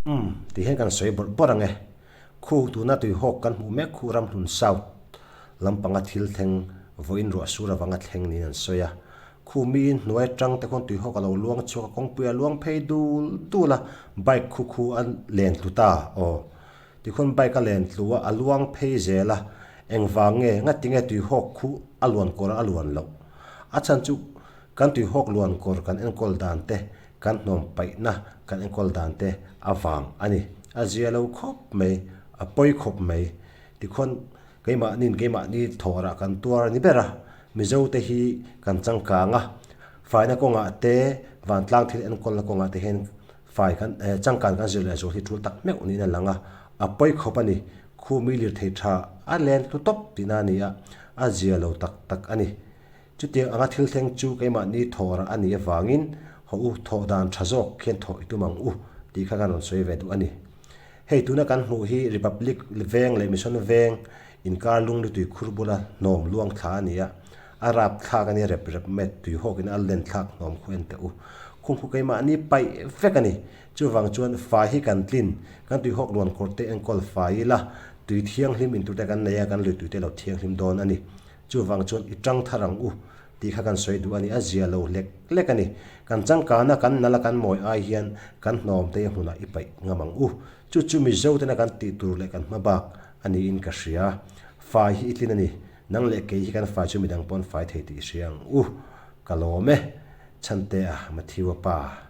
Umm, ti hian kan sawi bawrh bawrh ang e. Khu tuna tuihawk kan hmuh mek khu Ramhlun South lampanga thil thleng vawiin ruah sur avanga thleng niin an sawi a. Khu miin hnuai atang te khuan tuihawk a lo luang chhuak a, kawngpui a luang phei dul dul a, bike khu khu a len tlu ta aw. Tikhuan bike a len tlu a, a luang phei zel a, engvang nge, ngatinge tuihawk khu a luan kawr a luan loh? A chhan chu kan tuihawk luan kawr kan enkawl dan te Kan hnawm paihna kan enkawl dan te a vang a ni. A zia lo khawp mai, a pawi khawp mai. Tikhuan keimahniin keimahni thawhrah kan tuar a ni ber a, Mizo te hi kan changkang a, faina kawngah te, vantlang thil enkawlna kawngah te hian fai kan changkan kan zir leh zual hi tul tak meuh niin a lang a, a pawi khawp a ni. Khumi lirthei tha a len hlu tawp tihna a ni a, a zia lo tak tak a ni. Chutiang anga thil thleng chu keimahni thawhrah a nih avangin haw u thawh dan tha zawk khian thawh i tum ang u tih kha kan rawn sawi ve duh a ni. Hei tuna kan hmuh hi Republic Veng leh Mission Veng inkar lunglutui khur bula hnawm luang thla a ni a, a rap thlak a nia rep rep mai tui hawkin a len thlak hnawm khu en teh u. Khung khu keimahni paih vek a ni. Chuvang chuan fai hi kan tlin, kan tui hawk luan kawr te enkawl fai ila tui thianghlim intur te kan nei a, kan lui tui te lo thianghlim dawn a ni. Chuvang chuan i tang thar ang u tih kha kan sawi duh a ni, a zia lo lek lek a ni. Kan changkana kan nala kan mawi ai hian kan hnawm te hmunah i paih ngam ang u. Chu chu Mizo tena kan tih tur leh kan hma bak a niin ka hria. Fai hi i tlin a ni, nang leh kei hi kan fai chu midang pawn fai thei tih i hria ang u. Ka lawm e. Chhantea Matthew-a pa.